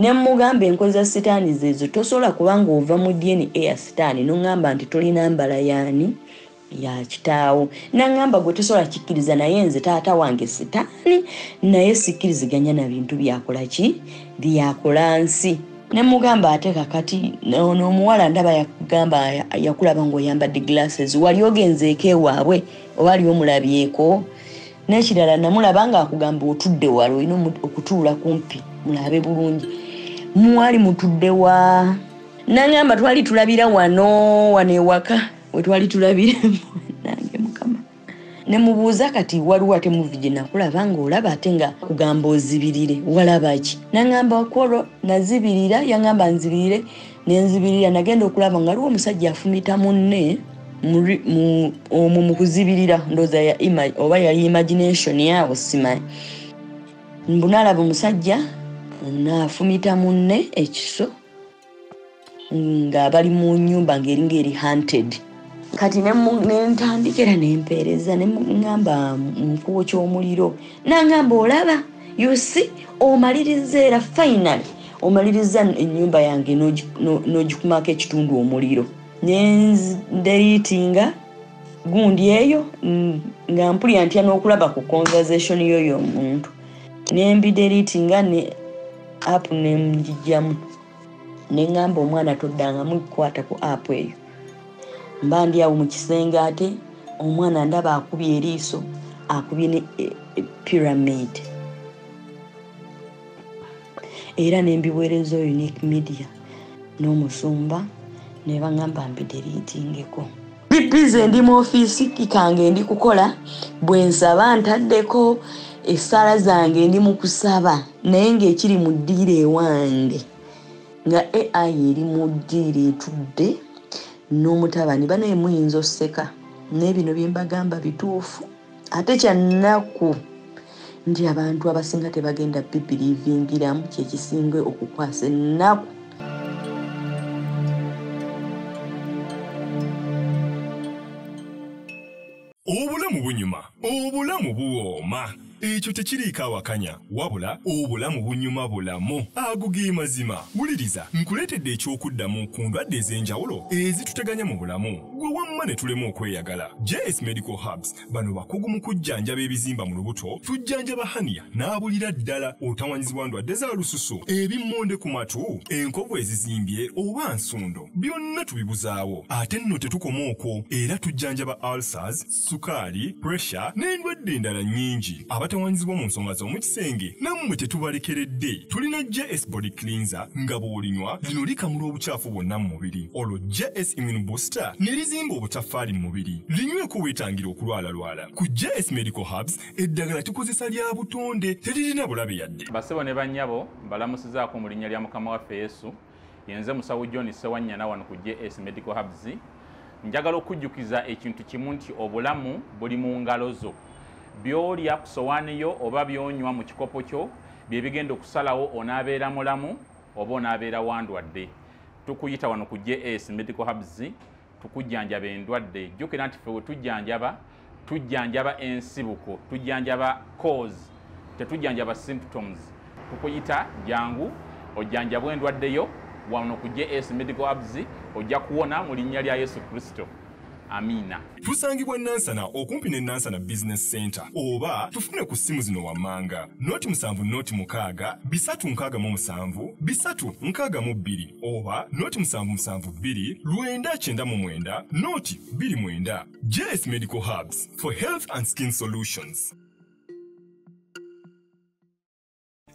Ne mugamba enkozi za sitaani zezo, tosobola kubanga ova mu DNA ya sitaani n'oŋŋamba nti tolina mbala yaani ya kitaawo. N'aŋŋamba gwe tosobola kikkiriza, naye nze taata wange sitaani, naye sikkiriziganya na bintu byakola ki byakola nsi. Ne mugamba ate kakati ono omuwala ndaba yakugamba yakulaba ng'oyambadde glasses, wali ogenzeeko ewaabwe oba ali omulabyeko? N'ekirala namulaba ng'akugamba otudde wala, olina okutuula kumpi mulabe bulungi, mwali mutudde wa? N'aŋŋamba twali tulabira wano wano ewaka we twali tulabira nange Mukama. Ne mubuuza kati waliwo ate muvi gye nakulaba ng'olaba ate nga kugamba ozibirire, walaba ki? N'aŋŋamba kwolwo nazibirira, yaŋŋamba nzibirire, ne nzibirira. Nagenda okulaba nga waliwo omusajja afumita munne omwo mu kuzibirira, ndowooza oba yali imagination yawo simanyi. Mbu naalaba omusajja n'afumita munne ekiso nga bali mu nnyumba ng'eringa eri haunted. Kati ne ntandika era ne mpeereza, ne ŋŋamba nkwokya omuliro. N'aŋŋamba olaba, you see, omaliriza era finally omaliriza ennyumba yange n'ogikumako ekitundu omuliro. Ne ndeliitinga gundi eyo nga mpulira ntya n'okulaba ku conversation y'oyo omuntu. Ne mbideliitinga ne app ne ngigyamu. Ne ŋŋamba omwana toddangamu kukwata ku app eyo. Mba ndi awo mu kisenge ate omwana ndaba akubye eriiso, akubye ne pyramid. Era ne mbiweereza Unique Media n'omusumba ne baŋŋamba mbideliitingeko. Bibize ndi mu ofiisi kange ndi kukola, bwe nsaba ntaddeko essaala zange ndi mu kusaba, naye ng'ekiri mu ddiiro ewange nga AI eri mu ddiiro etudde n'omutabani. Banaye muyinza osseka, naye bino bye mbagamba bituufu. Ate kyannaku nti abantu abasinga tebagenda bibiriivingiramu, kye kisinga okukwasa ennaku. Obulamu bunyuma, obulamu buwooma. Ekyo tekiriiko awakanya, wabula obulamu bunyuma bulamu. Ago ge mazima. Wuliriza, nkuleetedde eky'okuddamu ku ndwadde ez'enjawulo ezituteganya mu bulamu. Gwe wamma ne tulema okweyagala. JS Medical Hubs bano bakugu mu kujjanjaba ebizimba mu lubuto, tujjanjaba hernia n'abulira ddala, otawanyizibwa ndwadde za lususu, ebimmonde ku matu, enkovu ezizimbye oba nsundo, byonna tubibuzaawo. Ate nno tetukoma okwo, era tujjanjaba ulcers, sukaali, pressure n'endwadde endala nnyingi. Abatawanyizibwa mu nsonga z'omu kisenge nammwe tetubalekeredde. Tulina JS Body Cleanser nga bw'olinywa lino likamula obukyafu bwonna mu mubiri, olwo JS Immune Booster ne lizimba obutaffaali mu mubiri. Linyweko weetangira okulwalalwala. Ku JS Medical Hubs eddagala tukozesa lya butonde, teririna bulabe yadde. Basebo ne bannyabo, mbalamusizaako mu linnya lya Mukama waffe Yesu. Yenze Musawo John Ssewanyana wano ku JS Medical Hubs. Njagala okujjukiza ekintu kimu nti obulamu buli mu ngalo zo. By'olya ku sowaani yo oba by'onywa mu kikopo kyo bye bigenda okusalawo onaabeera mulamu oba onaabeera wandwadde. Tukuyita wano ku JS Medical Hubs tukujjanjaba endwadde. Jjukira nti ffe we tujjanjaba, tujjanjaba ensibuko, tujjanjaba cause, tetujjanjaba symptoms. Tukuyita jangu ojjanjabwe endwadde yo wano ku JS Medical Hubs, ojja kuwona mu linnya lya Yesu Kristo. Amina. Tusangibwa Nansana okumpi ne Nansana Business Center, oba tufune ku ssimu zino wammanga: 07 06 367 362 oba 0772 999 029. JS Medical Hubs for health and skin solutions.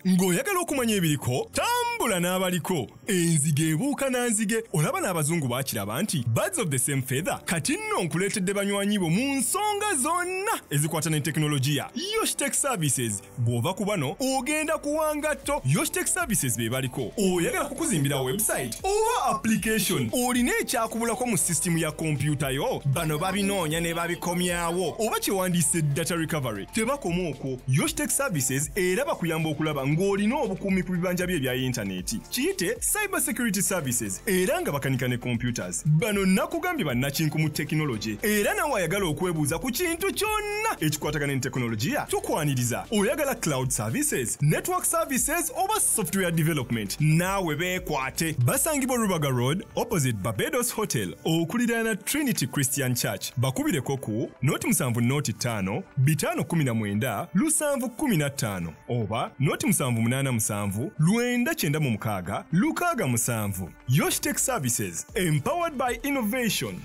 Ng'oyagala okumanya ebiriko, tambula n'abaliko. Enzige ebuuka na nzige, olaba n'abazungu baakiraba nti birds of the same feather. Kati nno nkuleetedde banywanyi bo mu nsonga zonna ezikwata ne tekinologiya. Yoshtech Services, bw'ova ku bano ogenda kuwa ngatto. Yoshtech Services be baliko. Oyagala kukuzimbira website oba application, olina ekyakubulako mu sisitimu ya kompyuta yo, bano babinoonya ne babikomyawo, oba kyewandiise data recovery. Tebakoma okwo, Yoshtech Services era bakuyamba okulaba ng'olina obukuumi ku bibanja bye ebya yintaneti. intaneti, kiyite cyber security services, era nga bakanika ne computers. Bano nakugambye bannakinku mu tekinologi, era nawe ayagala okwebuuza ku kintu kyonna ekikwatagana ne tekinologiya tukwaniriza. Oyagala cloud services, network services oba software development, naawe beekwate. Basangibwa Rubaga Road opposite Barbados Hotel, okuliraana Trinity Christian Church. Bakubireko ku 075 519 715 oba 0787 996 67. Yoshtech Services, empowered by innovation.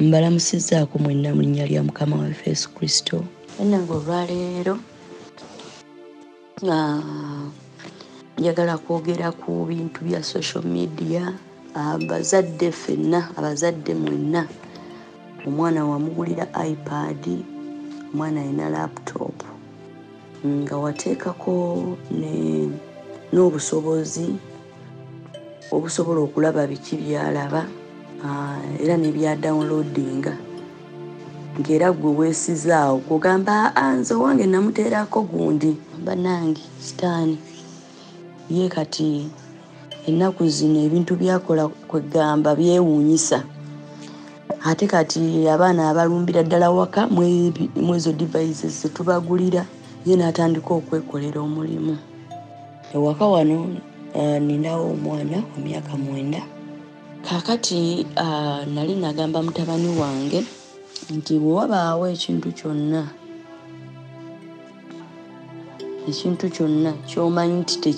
Mbalamusizzaako mwenna mu linnya lya Mukama waffe Yesu Kristo. Bannange, olwaleero njagala kwogera ku bintu bya social media. Abazadde ffenna, abazadde mwenna, omwana wamugulira iPad, omwana alina laptop, nga wateekako n'obusobozi obusobola okulaba biki byalaba, era ne bya downloadinga, ng'era gwe weesizaawo kugamba nze owange namuteerako gundi. Bannange, sitaani ye kati ennaku zino ebintu byakola kwegamba byewuunyisa. Ate kati abaana abalumbira ddala waka mwezo devices tubagulira, ye n'atandika okwekolera omulimu. Ewaka wano ninawo omwana wa myaka 9. Kaakati nali nagamba mutabani wange nti bwe wabaawo ekintu kyonna ky'omanyi nti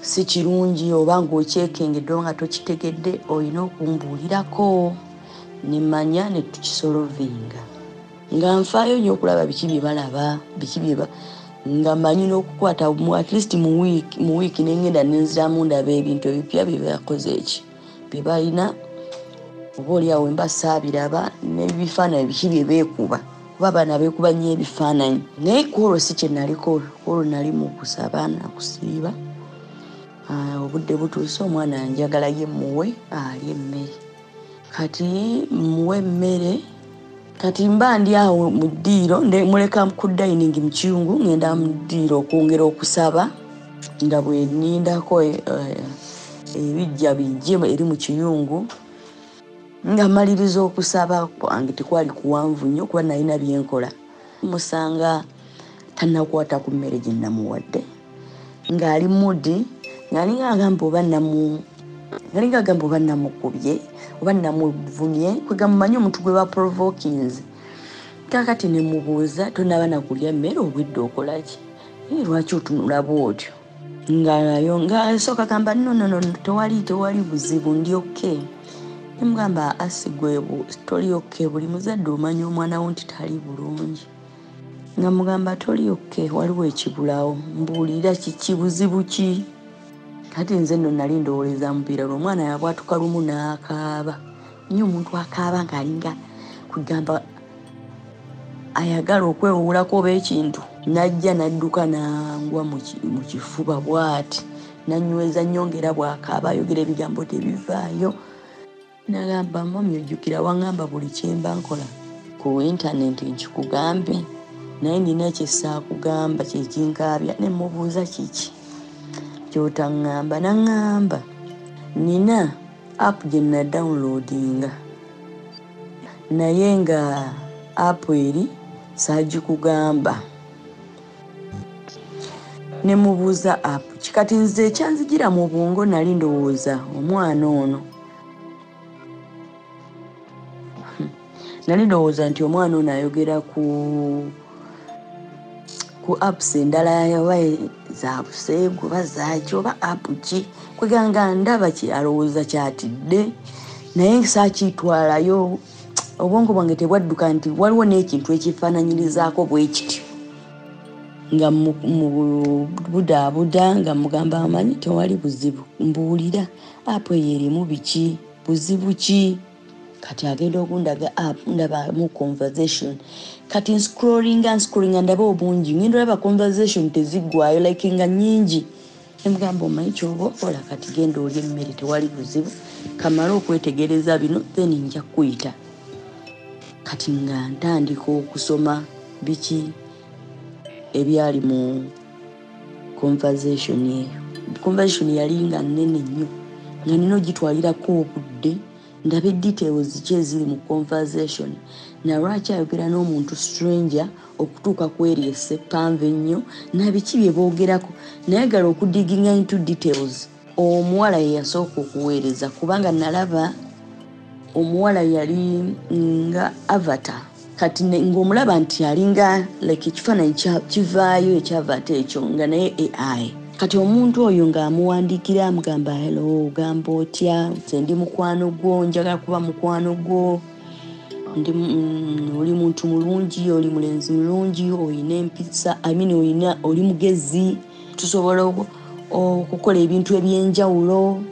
si kirungi oba ng'okyekengedde nga tokitegedde, olina okumbuulirako ne mmanya ne tukisolovinga. Nga nfaayo nnyo okulaba biki bye balaba, biki bye nga mmanyi n'okukwata at least mu wiiki ne ngenda ne nziramu ndaba ebintu ebipya bye bakoze eki bye balina, oba oli awo mba saabiraba n'ebifaananyi biki bye beekuba, kuba abaana beekuba nnyo ebifaananyi. Naye ku olwo si kye naliko, ku olwo nali mu kusaba nakusiiba. Obudde butuuse, omwana njagala ye muwe alye emmere. Kati muwe emmere, kati mba ndi awo mu ddiiro, muleka ku dining mu kiyungu, ngenda mu ddiiro okwongera okusaba nga bwe nnindako ebijja bijje eri mu kiyungu. Nga mmaliriza okusaba kwange tekwali kuwanvu nnyo kuba nalina bye nkola. Musanga tannakwata ku mmere gye namuwadde, ng'ali mudi, ng'alinga agamba oba namukubye oba namuvumye, kwegamba mmanyi omuntu gwe baprovokinze. Kaakati ne mubuuza, tonaba nakulya mmere obwedde okola ki? Lwaki otunula bw'otyo? Nga asooka gamba no, tewali buzibu, ndi okay. Ne mugamba asigwe toli okay, buli muzadde omanya omwana wo nti tali bulungi. Nga mugamba toli okay, waliwo ekibulawo, mbuulira kiki, buzibu ki? Kati nze nno nali ndowoleza mupiira, omwana yabwatuka lumu n'akaaba nnyo. Omuntu akaaba ng'alinga kugamba ayagala okwewuulako oba ekintu, n'ajja n'adduka n'angwa mu kifuba bw'ati, n'anyweza nnyo ng'era bw'akaaba ayogera ebigambo tebivaayo. Nagamba mami ojjukira waŋŋamba buli kye mba nkola ku intaneti nkikugambe, naye nina kye saakugamba kye kinkaabya. Ne mubuuza kiki kyotaŋŋamba? Naŋŋamba nina app gye nadownloadinga, naye nga app eri saagikugamba. Ne mubuuza app ki? Kati nze ekyanzigira mu bwongo nali ndowooza omwana ono, nali ndowooza nti omwana ono ayogera ku apps endala oba za buseegu oba zaaki oba app ki, kweganga ndaba ki alowooza kyatidde, naye saakitwalayo. Obwongo bwange tebwadduka nti waliwo n'ekintu ekifaananyirizaako bwe kityo. Nga mubudaabuda nga mugamba amanyi tewali buzibu, mbuulira app eyo erimu biki, buzibu ki? Kati agenda okundaga app, ndabamu conversation. Kati nscrollinga ndaba obungi, ngenda olaba conversation teziggwayo, like nga nnyingi. Nemugamba omanyi ky'oba okola, kati genda olye emmere tewali buzibu, kamale okwetegereza bino then nja kukuyita. Kati nga ntandika okusoma biki Ebyali mu conversation eyo, conversation yali nga nnene nnyo, nga nina ogitwalirako obudde ndabe details ki eziri mu conversation, nalwaki ayogera n'omuntu stranger okutuuka ku eri eseppanvu ennyo, nabiki bye boogerako. Nayagala okudiginga into details. Omuwala ye yasooka okuweereza, kubanga nalaba omuwala yali nga avatar. Kati ng'omulaba nti alinga like ekifaananyi kivaayo ekyavatar ekyo, nga naye AI. Kati omuntu oyo ng'amuwandiikira, amugamba, "Hello, ogamba otya? Nze ndi mukwano gwo, njagala kuba mukwano gwo. Ndi oli muntu mulungi, oli mulenzi mulungi, oyina empisa, I mean, oyina, oli mugezi, tusobola okukola ebintu ebyenjawulo."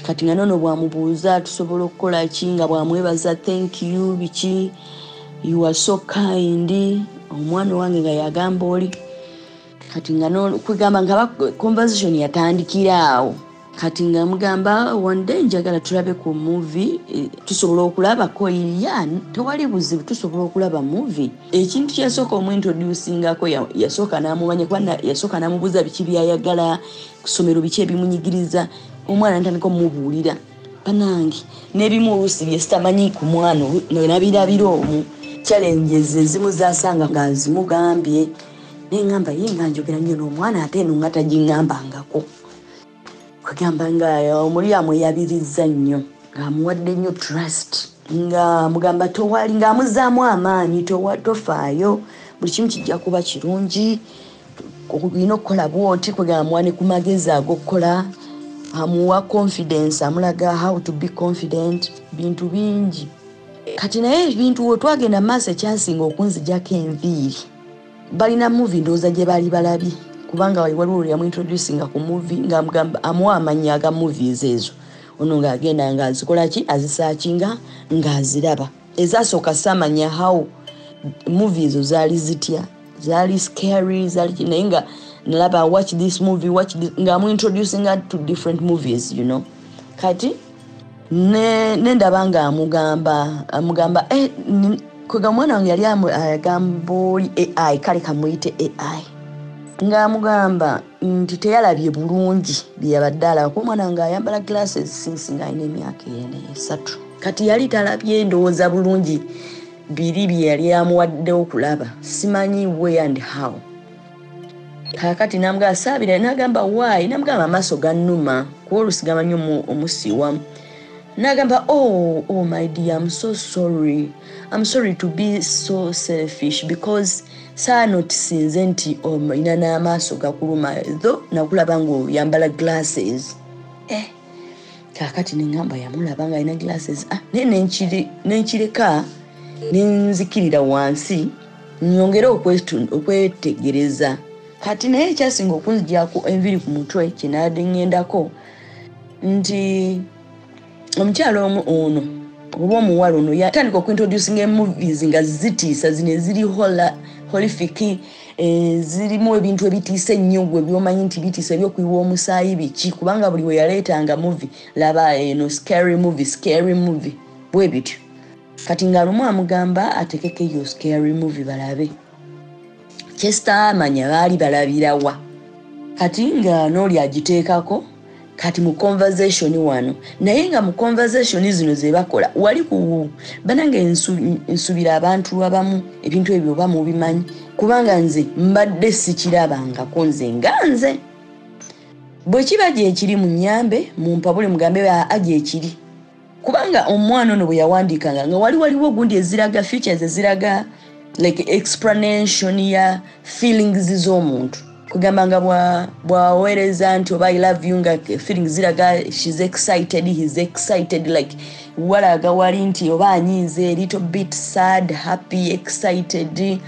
Kati nga nono bwamubuuza, "Tusobola okukola ki?" nga bwamwebaza, "Thank you," biki, "You are so kind," omwana wange nga yagamba oli. Kati nga kwegamba nga conversation yatandikira awo. Kati nga mugamba, "One day njagala tulabe ku movie, tusobola okulabako?" "Ya, tewali buzibu, tusobola okulaba movie." Ekintu kyeyasooka omuintroducingako, yasooka n'amumanya, kuba yasooka n'amubuuza biki byayagala ku ssomero, biki ebimunyigiriza. Omwana natandika omubuulira, banange, n'ebimu oluusi byesitamanyi ku mwana nabirabira omwo, challenges ezimu zasanga nga zimugambye. Neŋŋamba, ye nga njogera nnyo n'omwana, ate eno nga tagiŋŋambangako. Kwegamba nga omuli amweyabiriza nnyo, ng'amuwadde nnyo trust, nga mugamba towali, ng'amuzaamu amaanyi, "Tofaayo, buli kimu kijja kuba kirungi, olina okukola bwoti." Kwegamba amuwa ne ku magezi ag'okukola, amuwa confidence, amulaga how to be confident, bintu bingi. Kati naye ebintu we twagenda mu maaso, ekyasinga okunzijako enviiri, balina movie ndowooza gye baali balabye, kubanga waliwo lwe yamuintroducinga ku movie, ng'amugamba amuwa amannya aga movies ezo. Ono ng'agenda ng'azikola ki, azisearchinga ng'aziraba. Ezasooka saamanya how movie ezo zaali zitya, zaali scary, zaali ki, naye nga nalaba, "Watch this movie, watch this," ng'amuintroducinga to different movies. Kati nendaba nga amugamba kwega omwana wange yali agamba oli AI, kale kamuyite AI, ng'amugamba nti teyalabye bulungi byeyabadde alaba, kuba omwana wange ayambala glasses since ng'alina emyaka ena, 3. Kati yali talabye ndowooza bulungi biri bye yali amuwadde okulaba, simanyi where and how. Kakati namugamba saabira, nagamba, "Why?" Namugamba, "Amaaso gannuma, kuba oluusi gamanyi omusiiwamu." Nagamba, Oh my dear, I'm so sorry, I'm sorry to be so selfish, because saanotisinze nti olina n'amaaso gakuluma, tho nakulaba ngaoyambala glasses." Kakati neŋŋamba yamulaba nga alina glasses. Ah, naye nenkireka, nenzikirira wansi nyongere okwetegereza. Kati naye ekyasinga okunzigyako enviri ku mutwe, kyenadde ŋŋendako, nti omukyalo omu ono oba omuwala ono yatandika okuintroducinga emovies nga zitiisa, zino eziri horrific, zirimu ebintu ebitiisa ennyo, gwe byomanyi nti bitiisa, ebyokuyiwa omusaayi, biki, kubanga buli we yaleetanga movie, "Laba eno scary movie, scary movie," bwe bityo. Kati nga lumu amugamba atekeko eyo scary movie balabe. Kyesitaamanya baali balabirawa. Kati nga n'oli agiteekako. Kati mu conversation wano, naye nga mu conversation zino ze bakola wali ku, banange, nsubira abantu abamu ebintu ebyo oba mubimanyi, kubanga nze mbadde sikirabangako. Nze nga nze bwe kiba gyekiri, mu nyambe mumpabule, mugambe aa gyekiri, kubanga omwana ono bwe yawandiikanga nga wali waliwo gundi eziraga features, eziraga like explanation ya feelings z'omuntu, kugamba nga bwaweereza nti oba "I love you," nga feelings ziraga she's excited, he's excited, like walaga wali nti oba anyiize, a little bit sad, happy, excited,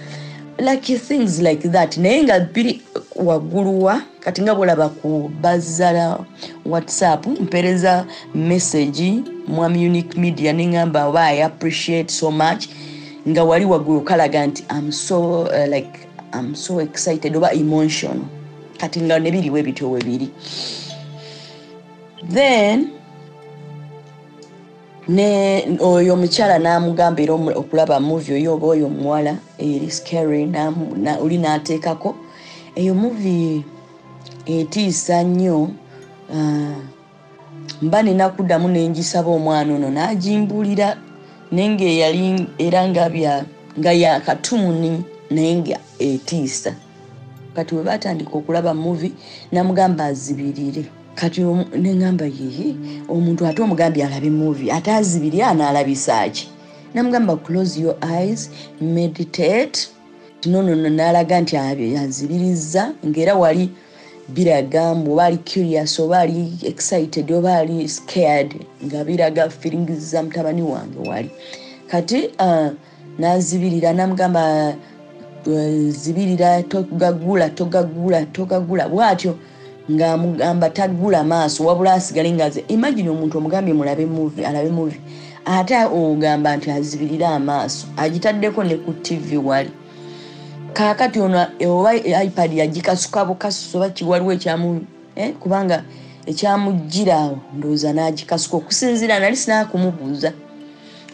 like things like that, naye nga biri waggulu wa. Kati nga bwolaba ku bazala WhatsApp, mpeereza message mwami Unique Media, neŋŋamba oba "I appreciate so much," nga wali waggulu kalaga nti I'm so like I'm so excited oba emotional. Kati nga nebiriwo ebityo webiri. Then Ne oyo omukyala n'amugamba era okulaba movie oyo oba oyo omuwala eri scary, oli n'ateekako eyo movie etiisa nnyo. Mba nina kuddamu nengisaba omwana ono n'agimbulira, naye ng'eyali era nga ya katuuni naye nga etiisa. Kati we batandika okulaba movie namugamba azibirire. Kati neŋŋamba yeye omuntu ate omugambye alabe movie ate azibirire anaalabisa ki? Namugamba close your eyes, meditate. No n'alaga nti azibiriza, ng'era wali biraga mbu oba ali curious oba ali excited oba ali scared, nga biraga feelings za mutabani wange wali. Kati n'azibirira namugamba zibirira, togagula togagula togagula, bw'atyo ng'amugamba taggula maaso wabula asigale ng'aze. Imagine omuntu omugambye mulabe movie, alabe movie, ate ogamba nti azibirire amaaso, agitaddeko ne ku TV wali. Kaakati ono oba iPad yagikasuka bukasusu oba kiwaliwo ekyamu kubanga ekyamujjira awo ndowooza n'agikasuka. Okusinziira nali sinakumubuuza,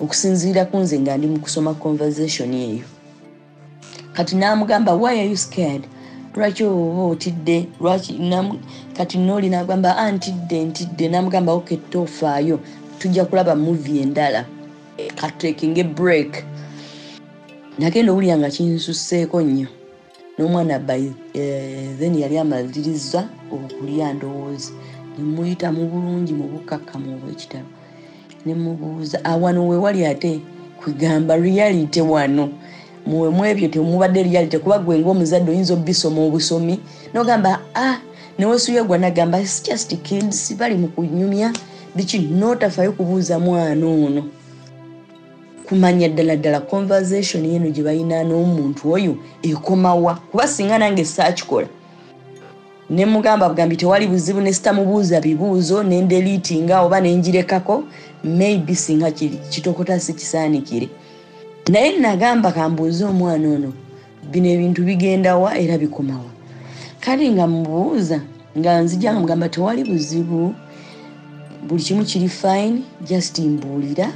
okusinziira ku nze nga ndi mu kusoma conversation eyo. Kati n'amugamba why are you scared? Lwaki oba otidde? Lwaki? Kati n'oli n'agamba ntidde ntidde. N'amugamba okay tofaayo, tujja kulaba movie endala, katutekinge break. Nagenda owulira nga kinsusseeko nnyo n'omwana by then yali amaliriza okulya ndowooza, ne muyita mu bulungi mu bukkakkamu obw'ekitabo ne mubuuza awano we wali ate kwegamba reality wano mu ebyo temubadde reality, kuba gwe ng'omuzadde oyinza obisoma obusomi n'ogamba neweesuuya gwa nagamba it's just kids bali mu kunyumya biki, n'otafaayo kubuuza mwana ono kumanya ddala ddala conversation yeno gye balina n'omuntu oyo ekomawa. Kuba singa nange saakikola ne mugamba bugambi tewali buzibu, ne sitamubuuza bibuuzo ne ndeliitinga oba ne ngirekako, maybe singa kitokota si kisaanikire. Naye nagamba kambuuze omwana ono bino ebintu bigendawa era bikomawa. Kale nga mubuuza nga nzija nga mugamba tewali buzibu, buli kimu kiri fine, just mbuulira.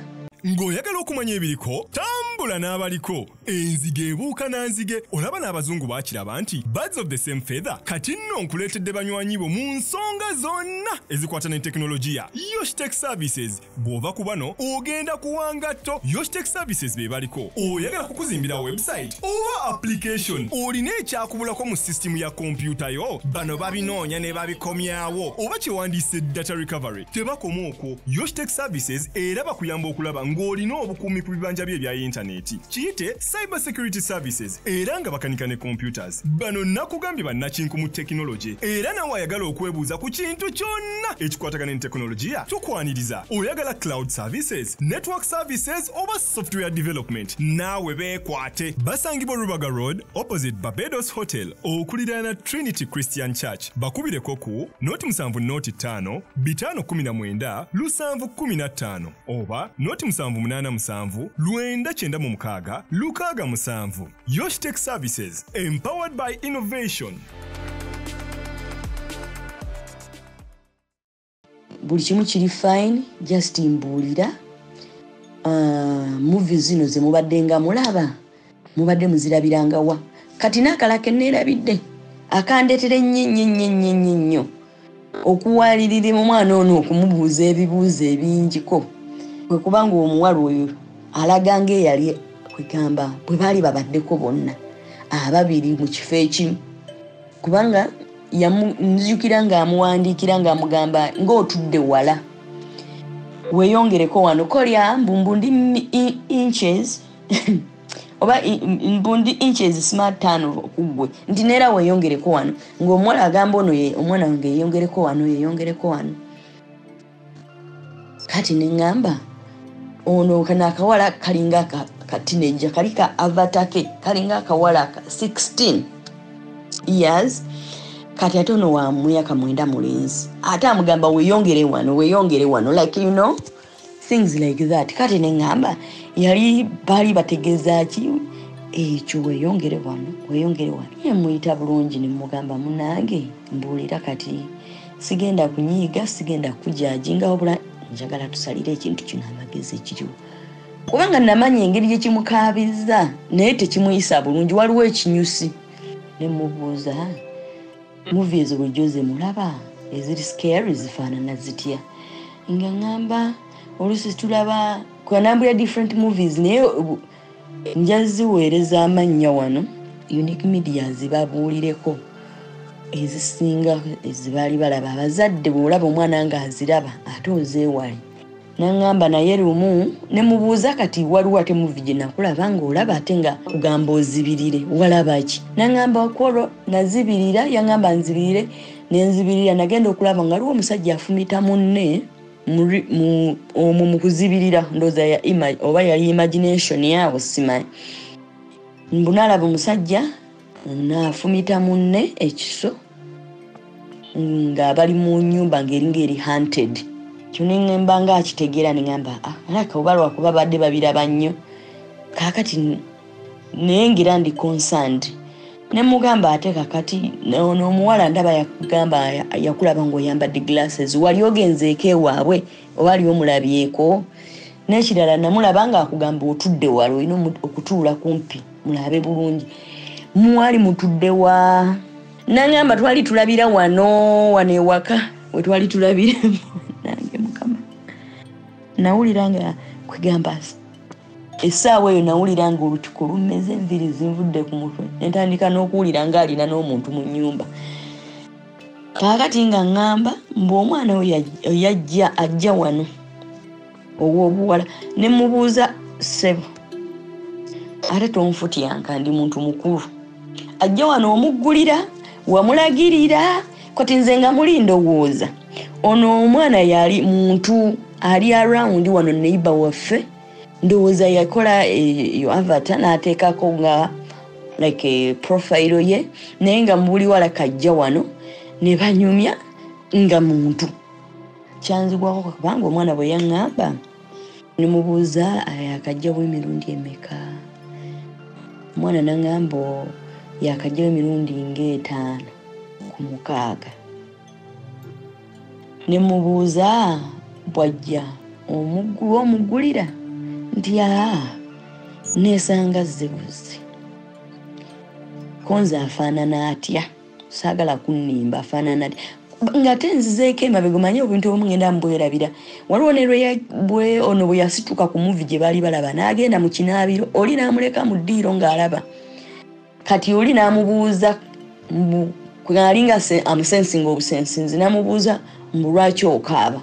Ng'oyagala okumanya ebiriko, tambula n'abaliko. Enzige ebuuka na nzige. Olaba n'abazungu baakiraba nti birds of the same feather. Kati nno nkuleetedde banywanyi bo mu nsonga zonna ezikwata ne tekinologiya. Yoshtech Services. Bw'ova ku bano ogenda kuwa ngatto. Yoshtech Services be baliko. Oyagala kukuzimbira website oba application, olina ekyakubulako mu sisitimu ya kompyuta yo, bano babinoonya ne babikomyawo, oba kyewandiise data recovery. Tebakoma okwo. Yoshtech Services era bakuyamba okulaba ng'olina obukuumi ku bibanja bye ebya yintaneti, kiyite cyber security services, era nga bakanika ne computers. Bano nakugambye bannakinku mu tekinologi, era nawe ayagala okwebuuza ku kintu kyonna ekikwatagana ne tekinologiya tukwaniriza. Oyagala cloud services, network services oba software development, naawe beekwate. Basangibwa Rubaga Road opposite Barbados Hotel okuliraana Trinity Christian Church. Bakubireko ku 075 519 715 oba 077 996 67. Yoshtech Services, empowered by innovation. Buli kimu kiri fine, just mbuulira. Movie zino ze mubadde nga mulaba mubadde muzirabiranga wa? Kati n'akalala ke neerabidde akandeetera ennyo nnyo nnyo nnyo nnyo nnyo okuwalirira omwana ono okumubuuza ebibuuzo ebingiko, kwe kubanga omuwala oyo alaga ng'eyali kwegamba bwe baali babaddeko bonna ababiri mu kifo ekimu, kubanga nzijukira ng'amuwandiikira ng'amugamba ng'otudde wala weeyongereko wano kolya mbu ndi inches oba mbu ndi inches smart 5 ku ggwe, nti neera weeyongereko wano, ng'omuwala agamba ono omwana wange yeeyongereko wano yeeyongereko wano. Kati ne ŋŋamba ono kano akawala kalinga ka teenager, kali ka avatar ke kalinga akawala ka 16 years, kati ate ono wa myaka 9 mulenzi, ate amugamba weeyongere wano weeyongere wano, like you know things like that. Kati ne ŋŋamba yali baali bategeeza ki ekyo weeyongere wano weeyongere wano. Ye muyita bulungi ne mugamba munnange mbuulira, kati sigenda kunyiiga sigenda kujajinga, wabula Njagala tusalire ekintu kino amagezi ekiriwo, kubanga namanya engeri gye kimukaabiza naye tekimuyisa bulungi. Waliwo ekinyusi. Ne mubuuza, movie ezo bulijjo ze mulaba eziri scary zifaanana zitya? Nga ŋŋamba oluusi tulaba kwanambula different movies, naye nja ziweereza amannya wano Unique Media zibabuulireko ezisinga ezibaali balaba. Abazadde bw'olaba omwana ng'aziraba ate ozeewale. Naŋŋamba naye lumu ne mubuuza, kati waliwo ate movie gye nakulaba ng'olaba ate nga kugamba ozibirire, walaba ki? Naŋŋamba kwolwo nazibirira, yaŋŋamba nzibirire, nenzibirira. Nagenda okulaba nga waliwo omusajja afumita munne omwo mu kuzibirira, ndowooza oba yali imagination yaabo simanyi. Mbu naalaba omusajja naafumita munne ekiso nga bali mu nnyumba ng'eringa eri haunted. Kyo ne ŋŋamba nga akitegeera, ne ŋŋamba alaka oba lwakuba badde babiraba nnyo. Kaakati naye ngira ndi concerned, ne mugamba ate kakati ono omuwala ndaba yakugamba yakulaba ng'oyambadde glasses, wali ogenzeeko ewaabwe oba ali omulabyeko? N'ekirala namulaba ng'akugamba otudde wala, olina okutuula kumpi mulabe bulungi, mwali mutudde wa? Naŋŋamba twali tulabira wano wano ewaka we twali tulabira. Nange Mukama, nawulira nga kwegamba essaawa eyo nawulira nga olutiko lummeze, enviiri zinvudde ku mutwe, nentandika n'okuwulira ng'alina n'omuntu mu nnyumba. Kaakati nga ŋŋamba mbu omwana oyo yajja ajja wano ow'obuwala. Ne mubuuza, ssebo ate tonfutyanka, ndi muntu mukulu, ajja wano omuggulira, wamulagirira? Kati nze nga muli ndowooza ono omwana yali muntu ali around wano, neighbor waffe, ndowooza yakola eyo avatar n'ateekako nga like profile ye, naye nga mubuli wala kajja wano ne banyumya nga muntu. Kyanzigwako kubanga omwana bwe yaŋŋamba, ne mubuuza yakajjawo emirundi emeka? Omwana naŋŋamba yakajjawo emirundi ng'etaano ku mukaaga. Ne mubuuza bw'ajja omuggulira? Nti aa, neesanga zze buzzi. Konze afaanana atya? Saagala kunnimba, afaanana atya? Ng'ate nzizeeko emabega, omanye obintu obumu ngenda mbwerabira. Waliwo ne lwe ono bwe yasituka ku movie gye baali balaba n'agenda mu kinaabiro, oli n'amuleka mu ddiiro ng'alaba. Kati oli n'amubuuza, alinga amusensinga obusensinzi, n'amubuuza mbu lwaki okaaba?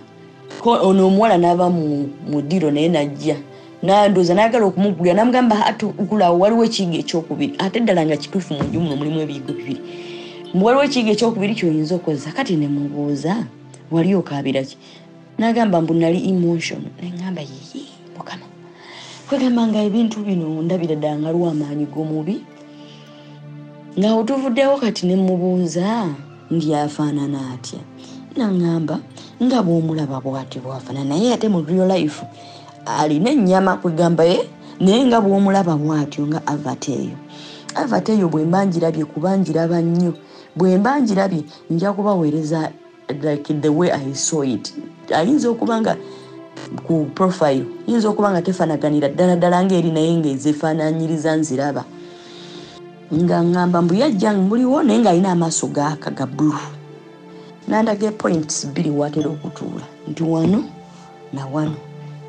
Ono omuwala n'ava mu ddiiro naye n'ajja nandooza n'ayagala okumuggulira, n'amugamba atugulawo waliwo ekiyigo ekyokubiri, ate ddala nga kituufu mu nju muno mulimu ebiyigo bibiri, mbu waliwo ekiyigo ekyokubiri ky'oyinza okukozesa. Kati ne mubuuza wali okaabira ki? N'agamba mbu nali emotion. Ne ŋŋamba yiyi Mukama, kwegamba nga ebintu bino ndabira ddala nga waliwo amaanyi g'omubi. Nga otuvuddewo kati ne mubuuza nti afaanana atya? Naŋŋamba nga bw'omulaba bw'ati bw'afaanana, naye ate mu real life alina ennyama, kwegamba ye naye nga bw'omulaba bw'atyo nga avatar eyo. Avatar eyo bwe mba ngirabye, kuba ngiraba nnyo, bwe mba ngirabye nja kubaweereza like the way I saw it. Ayinza okuba nga ku profile yinza okuba nga tefaanaganira ddala ddala ng'eri, naye ng'ezeefaanaanyiriza nziraba. Nga ŋŋamba mbu yajja muliwo naye ng'alina amaaso gaaka ga blue. Nandaga points bbiri waatera okutuula, nti wano na wano,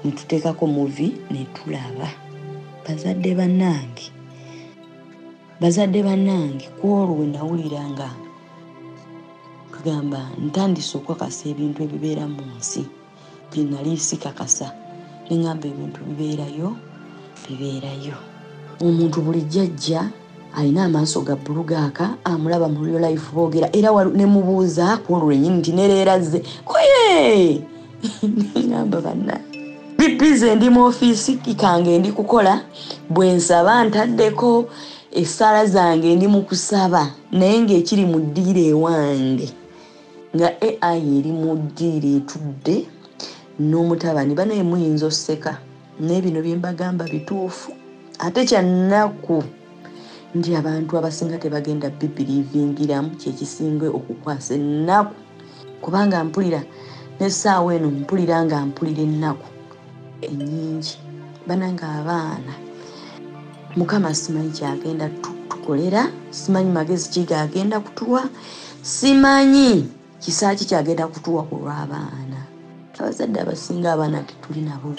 ne tuteekako movie ne tulaba. Bazadde bannange, bazadde bannange, ku olwo we nawulira nga kugamba ntandise okukakasa ebintu ebibeera mu nsi bye nali sikakasa. Ne ŋŋamba ebintu bibeerayo, bibeerayo. Omuntu bulijjo ajja alina amaaso ga bbulu gaaka, amulaba mu real life boogera era ne mubuuza ku olwo lwennyini nti ne leero azze koye? Ne ŋŋamba bannange, bibize ndi mu ofiisi kange ndi kukola, bwe nsaba ntaddeko essaala zange ndi mu kusaba, naye ng'ekiri mu ddiiro ewange nga AI eri mu ddiiro etudde n'omutabani. Banaye muyinza osseka, naye bino bye mbagamba bituufu. Ate kyannaku nti abantu abasinga tebagenda bibiriivingiramu, kyekisinga okukwasa ennaku, kubanga mpulira N'essaawa eno mpulira nga mpulira ennaku ennyingi. Banange abaana, Mukama simanyi kyagenda tukolera, simanyi magezi ki gagenda kutuwa, simanyi kisa ki kyagenda kutuwa ku lw'abaana. Abazadde abasinga abaana tetuli nabo.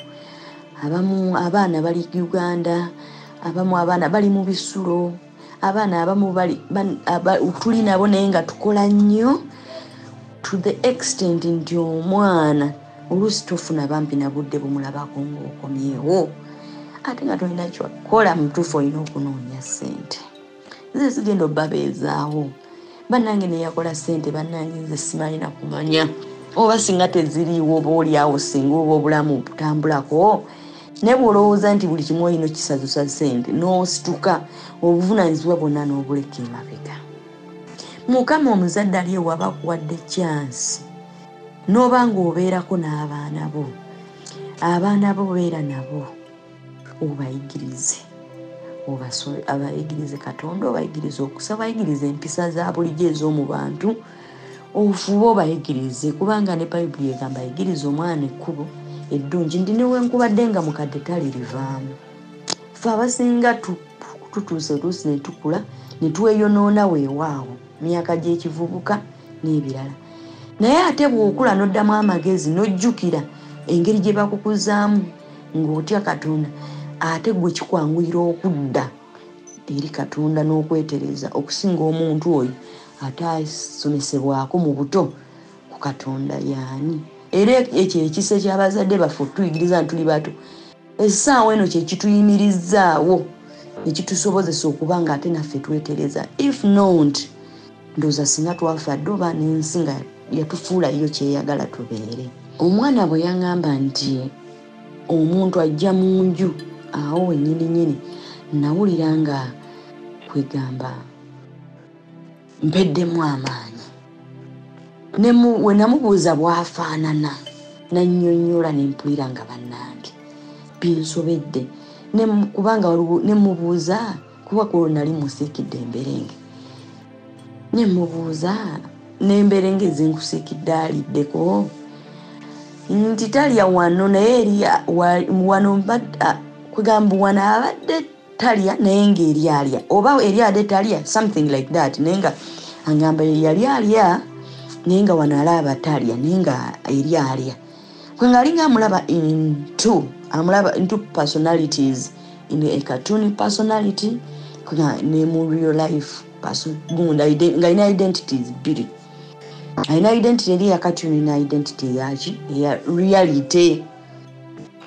Abamu abaana bali Uganda, abamu abaana bali mu bisulo, abaana abamu tuli nabo naye nga tukola nnyo to the extent nti omwana oluusi tofuna bampi na budde bumulabako ng'okomyewo, ate nga tolina kyakukola. Mutuufu olina okunoonya ssente, nze sigenda obbabeezaawo. Bannange neyakola ssente, bannange nze simanyi na kumanya oba singa teziriiwo oba oliawo singa oba obulamu butambulako. Naye bw'olowooza nti buli kimu olina okisazusa ssente, n'osituka obuvunaanyizibwa bwonna n'obuleka emabega. Mukama omuzadde ali ewaba akuwadde chance n'oba ng'obeerako n'abaana bo, abaana bo beera nabo, obayigirize, abayigirize Katonda, obayigirize okusaba, obayigirize empisa za bulijjo ez'omu bantu, ofube obayigirize, kubanga ne Bayibuli egamba ayigirize omwana ekkubo eddungi nti newenkubadde nga mukadde talirivaamu. Ffe abasinga tutuuse oluusi ne tukula ne tweyonoona weewaawo myaka gy'ekivubuka n'ebirala, naye ate bw'okula n'oddamu amagezi n'ojjukira engeri gye bakukuzaamu ng'otya Katonda, ate gwe kikwanguyira okudda eri Katonda n'okwetereza okusinga omuntu oyo atasomesebwako mu buto ku Katonda yaani. Era ekyo ekisa ky'abazadde baffe otuyigiriza nti tuli bato, essaawa eno kye kituyimirizaawo ekitusobozesa okuba nga ate naffe twetereza. If not, ndowooza singa twafa dde oba n'ensi nga yatufuula yo kyeyagala tubeere. Omwana bwe yaŋŋamba nti omuntu ajja mu nju awo wennyini nnyini, nawulira nga kwegamba mpeddemu amaanyi. We namubuuza bw'afaanana nannyonnyola ne mpulira nga bannange binsobedde, kubanga ne mubuuza kuba ku olwo nali musiikidde emberenge, ne mubuuza n'emberenge zenkusiikidde aliddeko, nti talya wano naye eri wano kwegamba wano abadde talya naye ng'eri alya, oba eri adde talya, something like that, naye nga angamba yali alya naye nga wano alaba talya naye nga eri alya. Kwenga alinga amulaba in two, amulaba in two personalities, in a cartoon personality ne mu real life person, gunda nga alina identities bbiri, alina identity eri ya cartoon ne identity yaki eya reality.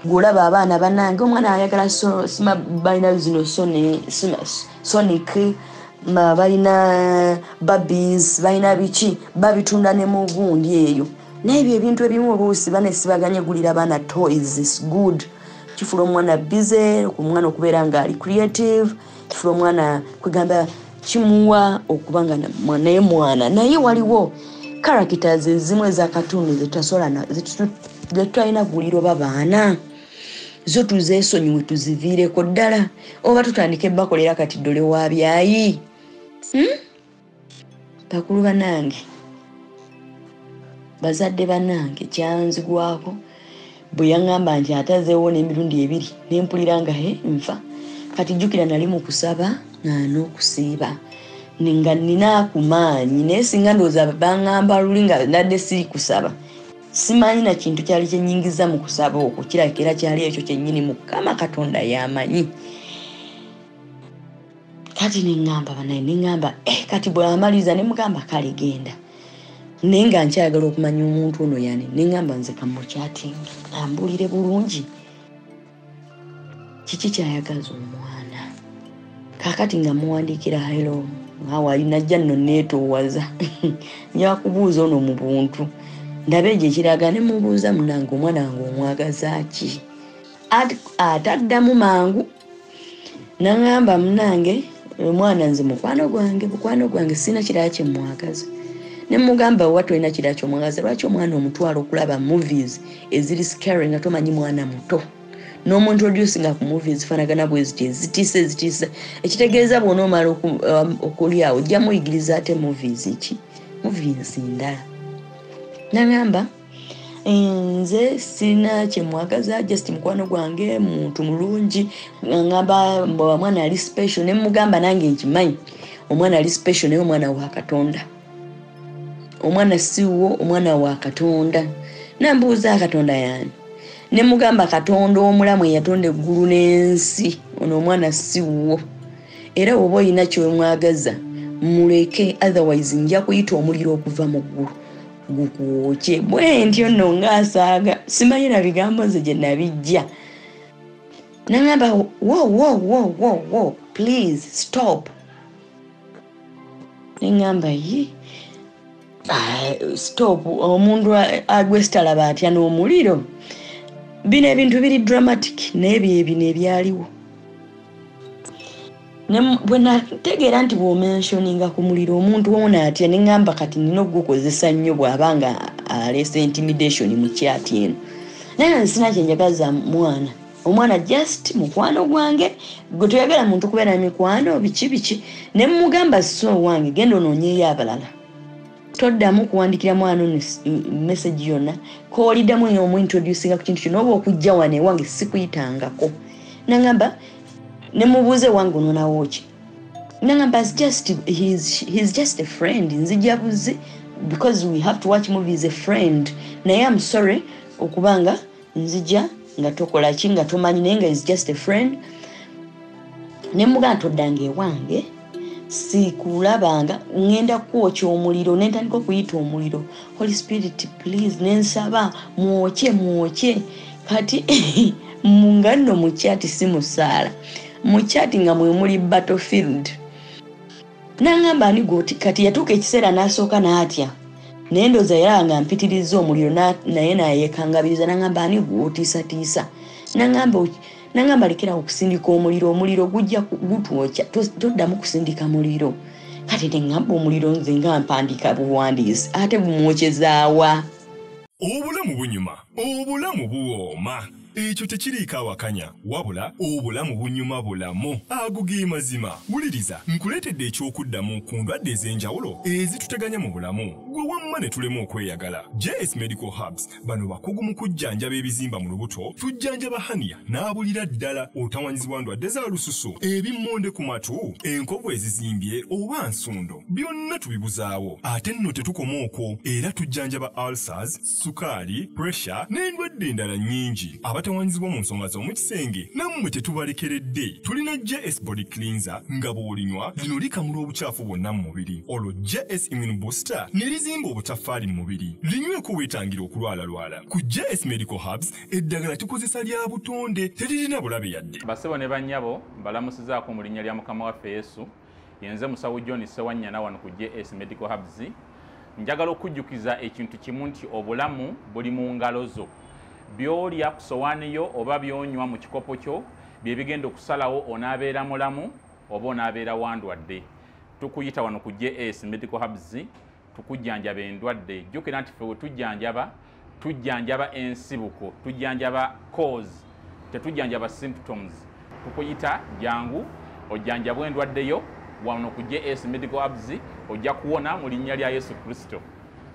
Gw'olaba abaana bannange, omwana ayagala sima balina zino Sonic, balina Barbies, balina biki, babitunda ne mu gundi eyo. Naye ebyo ebintu ebimu oluusi banesibaganye gulira abaana toys is good, kifula omwana busy, omwana okubeera nga ali creative, kifula omwana kwegamba kimuwa okuba nga naye mwana. Naye waliwo characters ezimu eza cartoon zetutalina gulira oba baana, zo tuzeesonyiwe tuziviireko ddala, oba tutandike bakolera kati ddole wa byayi. Bakulu bannange, bazadde bannange, kyanzigwako bwe yaŋŋamba nti atazeewo n'emirundi ebiri, ne mpulira nga he nfa. Kati jjukira nali mu kusaba n'okusiiba nga nnina ku maanyi, naye singa ndowooza baŋŋamba luli nga nadde siri kusaba, simanyi na kintu kyali kyennyingiza mu kusaba okwo, kirabika era kyali ekyo kyennyini Mukama Katonda y'amanyi. Kati ne ŋŋamba bannaye, ne ŋŋamba kati bw'amaliriza ne mugamba kale genda, naye nga nkyayagala okumanya omuntu ono yani, ne ŋŋamba nze kamukyatinge ambuulire bulungi kiki kyayagaza omwana. Kaakati nga muwandiikira hello, awo najja nno neetoowaza nja kubuuza ono mu buntu, ndabe egyo ekiraga, ne mubuuza munnange omwana wange omwagaza ki, ataddamu mangu naŋŋamba munnange omwana nze mukwano gwange sirina kirala kye mwagaza. Ne mugamba wa tolina kirala ky'omwagaza, lwaki omwana omutwala okulaba movies eziri scary nga tomanyi mwana muto, n'omuintroducinga ku movies zifaanagana bwe ziti ezitiisa ezitiisa, ekitegeeza bw'onoomala okulyawo ojja muyigiriza ate movies ki, movies ndala. Naŋŋamba Nze sina kyemwagaza, just mukwano gwange, muntu mulungi. Ngamba omwana ali special, ne mugamba nange nkimanyi omwana ali special, naye omwana wa Katonda, omwana siwo, omwana wa Katonda. Nambuuza Katonda yani, ne mugamba Katonda omulamu eyatonda eggulu n'ensi, ono omwana siwo, era oba olina kyemwagaza muleke, otherwise nja kuyita omuliro okuva mu ggulu gukwokye. Bwe ntyo nno ng'asaaga, simanyi na bigambo nze gye nabijja. Nangamba wo wo wo wo wo, please stop. Neŋŋamba ye stop, omuntu agwesitalaba atya n'omuliro. Bino ebintu biri dramatic, naye bye bino ebyaliwo. Bwe nategeera nti bw'omensioninga ku muliro omuntu ono atya, ne ŋŋamba kati nina okugukozesa nnyo bw'aba nga aleese intimidation mu kyati eno. Naye nze sina kye njagaza mwana, omwana just mukwano gwange, gwe toyagala muntu kubeera na mikwano biki biki. Ne mugamba so wange genda onoonyeeyo abalala, toddamu kuwandikira mwana ono message yonna, kooliddamu omuintroducinga ku kintu kino, oba okujja wano ewange sikuyitangako. Nangamba ne mubuuze wange onoonawo ki, nangamba just he's just a friend, nzija buzi because we have to watch movies, a friend, naye I'm sorry okubanga nzija nga tokola ki nga tomanyi, naye nga is just a friend. Ne mugamba toddanga ewange, sikulabanga, ngenda kwokya omuliro. Ne ntandika okuyita omuliro, Holy Spirit please, nensaba mwokye mwokye. Kati nga nno mu kyati si musaala, mu kyati nga mwe muli battlefield. Nangamba ani goti, kati yatuuka ekiseera n'asooka n'atya, naye ndowooza yalaba nga mpitirizza omuliro, naye nayekangabiriza. Nangamba ani gwotiisatiisa, nangamba lekera okusindika omuliro, omuliro gujja gutwokya, toddamu kusindika muliro. Kati neŋŋamba omuliro nze nga mpandiika buwandiisi, ate bumwokyezaawa. Obulamu bunyuma, obulamu buwooma, ekyo tekiriiko awakanya, wabula obulamu bunyuma bulamu. Ago ge mazima. Wuliriza, nkuleetedde ekyokuddamu ku ndwadde ez'enjawulo ezituteganya mu bulamu, gwe wamma ne tulema okweyagala. JS Medical Hubs bano bakugu mu kujjanjaba ebizimba mu lubuto, tujjanjaba hania n'abulira ddala, otawanyizibwa ndwadde za lususu, ebimmonde ku matu, enkovu ezizimbye oba nsundo, byonna tubibuzaawo. Ate nno tetukoma okwo, era tujjanjaba ulcers, sukaali, pressure n'endwadde endala nnyingi. Abatawanyizibwa mu nsonga z'omu kisenge nammwe tetubalekeredde. Tulina JS Body Cleanser nga bw'olinywa lino likamula obukyafu bwonna mu mubiri, olwo JS Immune Booster ne lizimba obutaffaali mu mubiri, linyweko weetangira okulwalalwala. Ku JS Medical Hubs eddagala tukozesa lya butonde, teririna bulabe yadde. Basebo ne bannyabo, mbalamusizaako mu linnya lya Mukama waffe Yesu. Yenze musawo John Ssewanyana wano ku JS Medical Hubs. Njagala okujjukiza ekintu kimu nti obulamu buli mu ngalo zo. By'olya ku sowaani yo oba by'onywa mu kikopo kyo bye bigenda okusalawo onaabeera mulamu oba onaabeera wandwadde. Tukuyita wano ku JS Medical Hubs tukujjanjaba endwadde. Jjukira nti ffe we tujjanjaba, tujjanjaba ensibuko, tujjanjaba cause, tetujjanjaba symptoms. Tukuyita jangu ojjanjabwe endwadde yo wano ku JS Medical Hubs, ojja kuwona mu linnya lya Yesu Kristo.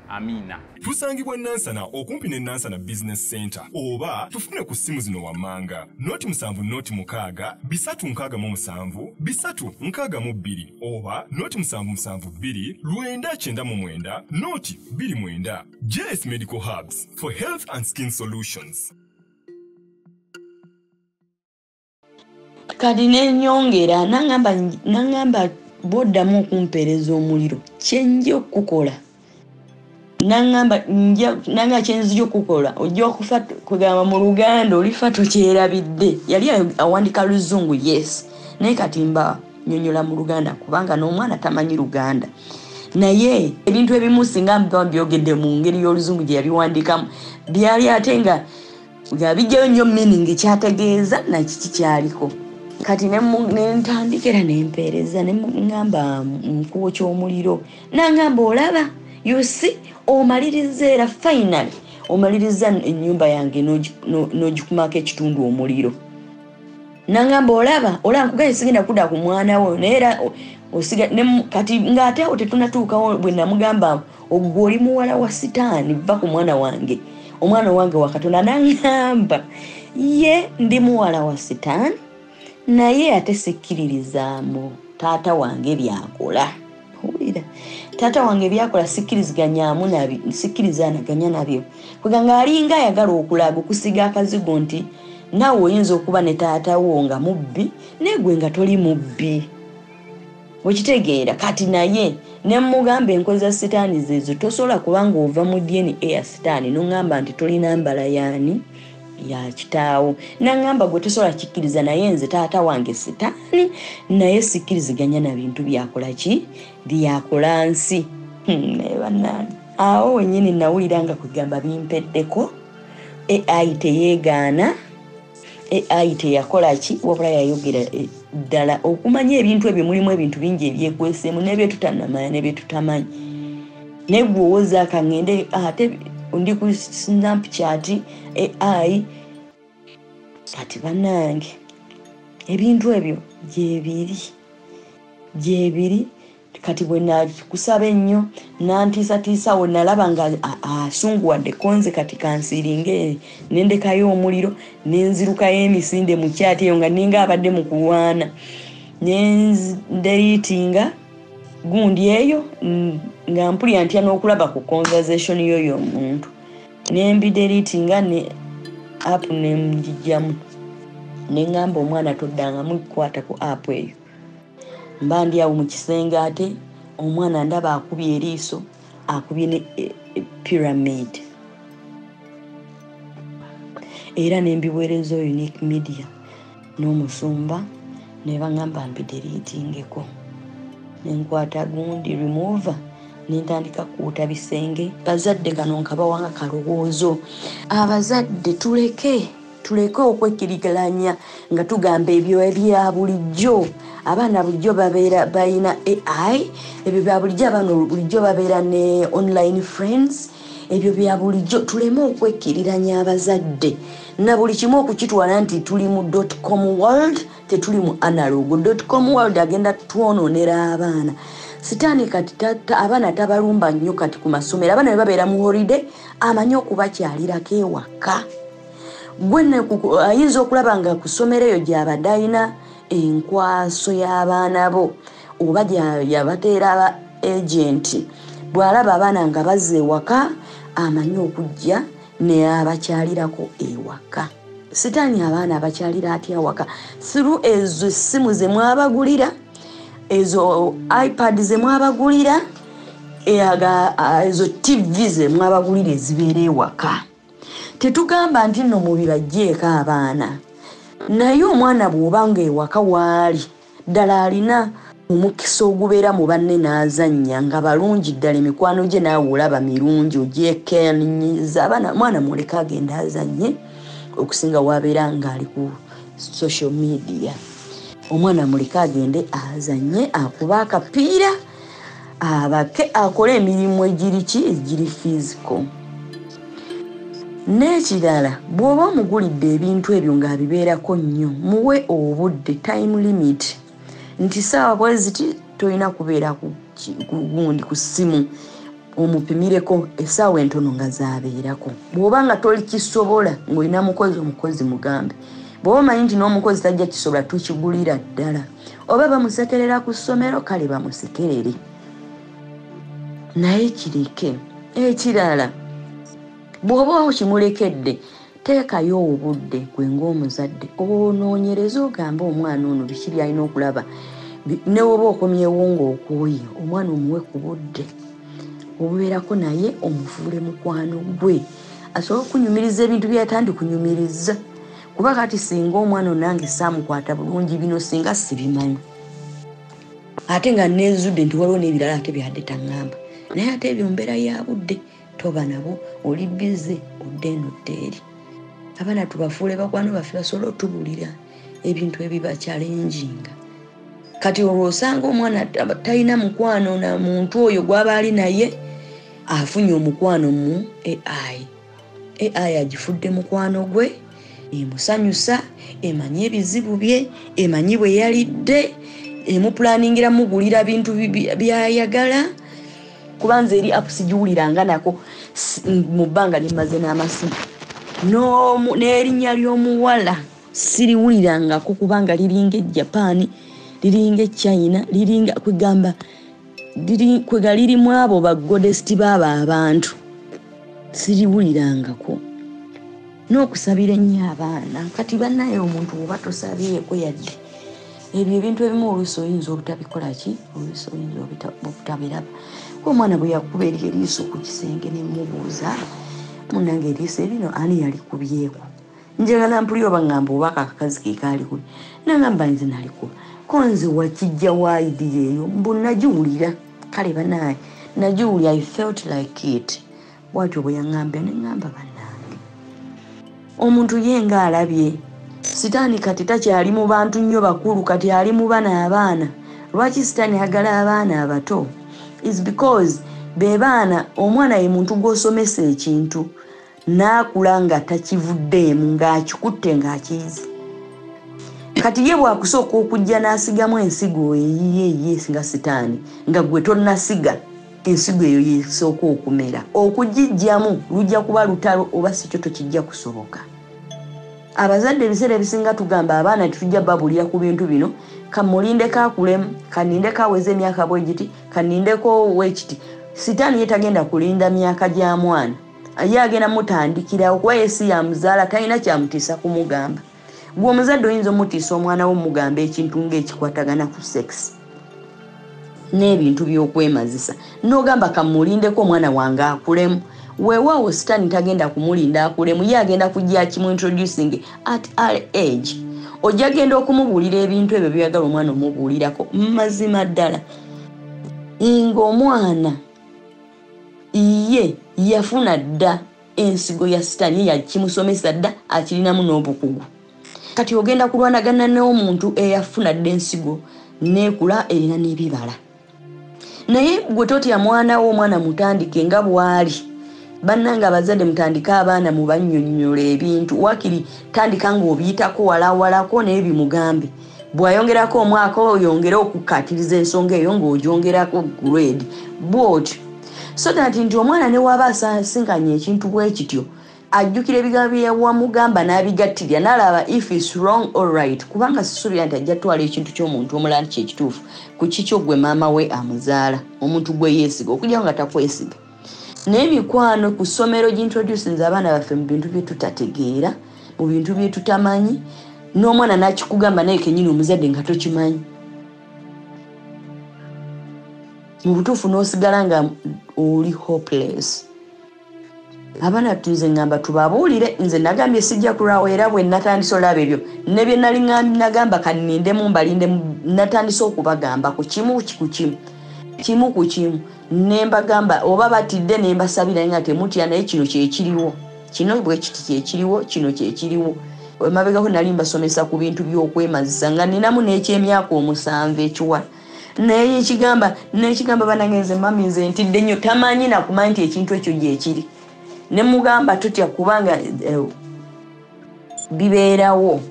Amina. Tusangibwa Nansana okumpi ne Nansana Business Center, oba tufune ku ssimu zino wammanga: 07 06 367 362 oba 0772 999 029. JS Medical Hubs for health and skin solutions. Kati nenyongera nangamba bw'oddamu okumpeereza omuliro kyenja okukola, nangamba kyenzija okukola ojja okufa, kugamba mu Luganda olifa tokyerabidde. Yali awandika Luzungu, yes, naye kati mba nnyonnyola mu Luganda kubanga n'omwana tamanyi Luganda. Naye ebintu ebimu singa mba mbyogedde mu ngeri y'Oluzungu gye yabiwandikamu byali ate nga bijjayo nnyo meaning kyategeeza na kiki kyaliko. Kati ne ntandika era nempeereza ne ŋŋamba nkwokya omuliro, nangamba olaba, you see, omaliriza era finally omaliriza ennyumba yange n'ogikumako ekitundu omuliro. Nangamba olaba, olaba nkugambye sigenda kudda ku mwana wo, naye era kati ng'ate awo tetunatuukawo. Bwe namugamba ogwe oli muwala wa sitaani, va ku mwana wange, Omwana wange wa Katonda. Naŋŋamba ye ndi muwala wa Sitaani, naye ate sikkiririzaamu taata wange byakola. Owulira, taata wange byakola sikkiriziganyaamu nabyo, sikkirizanaganya nabyo. Kweganga alinga ayagala okulaga okusiga akazigo nti naawe oyinza okuba ne taata wo nga mubbi, naye gwe nga toli mubbi. Okitegeera? Kati naye ne mugamba enkozi za Sitaani zeezo, tosobola kubanga ova mu DNA ya Sitaani n'oŋŋamba nti tolina mbala yaani ya kitaawo. Naŋŋamba gwe tosobola kikkiriza, naye nze taata wange Sitaani, naye sikkiriziganya na bintu byakola ki, byakola nsi. Naye bannange, awo wennyini nawulira nga kwegamba bimpeddeko. AI teyeegaana, AI teyakola ki, wabula yayogera ddala okumanya ebintu ebyo. Mulimu ebintu bingi ebyekweseemu n'ebyetutannamanya n'ebyetutamanyi. Naye gwe owoza kaŋŋende ate ndi ku Snapchat AI. Kati bannange, ebintu ebyo gyebiri, gyebiri. Kati bwe nakusaba ennyo nantiisatiisa, we nalaba nga asunguwadde konze, kati kansiringe nendekayo omuliro, nenzirukayo emisinde mu chat eyo nga ninga abadde mu kulwana, nendeletinga gundi eyo nga mpulira ntya n'okulaba ku conversation yoyo omuntu, nembideletinga ne app nemugijjamu, neŋŋamba omwana toddangamu kukwata ku app eyo. Mba ndi awo mu kisenge, ate omwana ndaba akubye eriiso, akubye ne pyramid, era nembiweereza Unique Media n'omusumba, ne baŋŋamba mbideletingeko. Nenkwata gundi remover, nentandika kuuta bisenge. Bazadde, kano nkabawanga kalowoozo. Abazadde tuleke okwekkiriganya nga tugamba ebyo ebya bulijjo, abaana bulijjo babeera balina AI, ebyo bya bulijjo, abaana bulijjo babeera ne online friends, ebyo bya bulijjo. Tuleme okwekkiriranya abazadde na buli kimu okukitwala nti tuli mu .com world, tetuli mu analog. .com world agenda twonoonera abaana. Sitaani kati abaana tabalumba nnyo kati ku masomero. Abaana bwe babeera mu holiday, amanyi okubakyalirako ewaka. Gwe ayinza okulaba nga ku ssomero eyo gy'abadde alina enkwaso y'abaana bo, oba yabateera aba agent, bw'alaba abaana nga bazza ewaka, amanyi okujja ne abakyalirako ewaka. Sitaani abaana abakyalira atya awaka? Through ezo essimu ze mwabagulira, ezo iPad ze mwabagulira, ezo TV ze mwabagulira ezibeera ewaka. Tetugamba nti nno mubibajjeeko abaana, naye omwana bw'oba nga ewaka waali ddala alina omukisa ogubeera mu banne n'azannya nga balungi ddala, emikwano gye naawe olaba mirungi, ogyekenyiza abaana, mwana muleke agenda azannye okusinga wabeera ng'ali ku social media. Omwana muleke agende azannye, akuba akapiira, abake, akole emirimu egiri ki, egiri physical. N'ekirala, bw'oba omugulidde ebintu ebyo ng'abibeerako nnyo, muwe obudde, time limit, nti saawa bwe ziti tolina kubeera ku gundi, ku ssimu. Omupimireko essaawa entono nga zaabeerako. Bw'oba nga tolikisobola, ng'olina mukozi, omukozi mugambe. Bw'oba omanyi nti n'omukozi tajja kisobola, tukigulira ddala. Oba bamusekerera ku ssomero, kale bamusekerere, naye kireke. Ekirala, bw'oba okimulekedde, teekayo obudde gwe ng'omuzadde onoonyereze, ogambe omwana ono biki byalina okulaba. Ne woba okomyewo ng'okooye, omwana omuwe ku budde obubeerako naye, omufuule mukwano gwe, asobole okunyumiriza ebintu byatandi kunyumiriza. Kuba kati singa omwana onange saamukwata bulungi, bino singa sibimanyi, ate nga neezudde nti waliwo n'ebirala ate byadde taŋŋamba. Naye ate ebyo mbeera ya budde, toba nabo, oli busy, odde eno odde eri. Abaana tubafuule bakwano baffe, basobole otubulira ebintu ebibachallenginga. Kati olwo osanga omwana talina mukwano na muntu oyo gw'aba ali naye, afunye omukwano mu AI. AI agifudde mukwano gwe, emusanyusa, emanyi ebizibu bye, emanyi bwe yalidde, emupulaningira mugulira bintu byayagala. Kuba nze eri app sigiwuliranga nako mu bbanga lyemmaze n'amasimu. N'erinnya ly'omuwala siriwulirangako kubanga liringa e Japan, liringa e China, liringa kwegamba kwega lirimu abo bagodesti baaba abantu. Siriwulirangako. N'okusabira ennyo abaana. Kati bannaye omuntu bw'oba tosabyeko yadde ebyo ebintu ebimu oluusi oyinza obutabikola ki, oluusi oyinza obutabiraba. Kuba omwana bwe yakuba eri eriiso ku kisenge ne mmubuuza, munnange eriiso erino ani yalikubyeko? Njagala mpulire oba ŋŋamba oba akakazi ke kaalikubye. Nangamba nze nalikuba. Ko nze wakijja wa idea eyo? Mbu nagiwulira. Kale bannaye nagiwulira, I felt like it. Bw'atyo bwe yaŋŋambye ne ŋŋamba bannange. Omuntu ye ng'alabye. Sitaani kati takyali mu bantu nnyo bakulu, kati ali mu bana abaana. Lwaki sitaani ayagala abaana abato? Is because be baana, omwana ye muntu gw'osomesa ekintu n'akula nga takivuddeemu, ng'akikutte ng'akiyize. Kati ye bw'akusooka okujja n'asigamu ensigo eyiye eyiye nga sitaani, nga gwe tonnasiga, ensigo eyo yesooka okumera. Okugiggyamu lujja kuba lutalo oba si kyo tokijja kusoboka. Abazadde ebiseera ebisinga tugamba abaana tetujja babuulira ku bintu bino, kamulindeko akulemu, kanindeko aweze emyaka bwe giti, kanindeko wekiti. Sitaani ye tagenda kulinda myaka gya mwana, ye agenda mutandikirawo kuba ye si yamuzaala, talina kyamutiisa kumugamba. Gwe omuzadde oyinza omutiisa omwana wo omugamba ekintu ng'ekikwatagana ku sex n'ebintu by'okwemazisa, n'ogamba kamulindeko omwana wange akulemu. Weewaawo sitaani tagenda kumulinda akulemu, ye agenda kujja akimuintroducing at all age. Ojja genda okumubuulira ebintu ebyo by'oyagala omwana omubuulirako. Mazima ddala ng'omwana ye yafuna dda ensigo ya sitaani, ye yakimusomesa dda, akirinamu n'obukugu. Kati ogenda kulwanagana n'omuntu eyafuna dda ensigo n'ekula erina n'ebibala. Naye gwe totya mwana wo, omwana mutandike nga bw'ali. Bannange abazadde mutandike abaana mubannyonnyola ebintu. Waakiri tandika ng'obiyitako walawalako naye bimugambe. Bw'ayongerako omwaka oyongere okukkaatiriza ensonga eyo ng'ogyongerako grade. Bw'otyo. So that nti omwana ne waba asisinkanye ekintu bwe kityo, ajjukira ebigambo bye wamugamba n'abigattirira n'alaba if it's wrong or right. Kubanga sisuubira nti ajja kutwala ekintu ky'omuntu omulala nti kye kituufu ku kikyo gwe maama we amuzaala, omuntu gwe yeesiga, okuggyako nga takwesiga. Naye mikwano ku ssomero gintroducinze abaana baffe mu bintu bye tutategeera, mu bintu bye tutamanyi, n'omwana n'akikugamba naye kennyini omuzadde nga tokimanyi. Mu butuufu n'osigala nga oli hopeless. Abaana nze ŋŋamba tubabuulire, nze nagambye sijja kulwawo era bwe natandise olaba ebyo ne bye nali nagamba kannindemu mbalindemu, natandise okubagamba ku kimu ku kimu, kimu ku kimu, ne mbagamba oba batidde ne mbasabira nga temutya, naye kino kye kiriwo, kino bwe kiti kye kiriwo, kino kye kiriwo. Emabegako nali mbasomesa ku bintu by'okwemazisa nga ninamu n'ekyemyaka 7 ekiwala. Naye nekigamba bannange nze mami nze ntidde nnyo, tamanyi nakumanya nti ekintu ekyo gye kiri. Ne mugamba totya kubanga bibeerawo,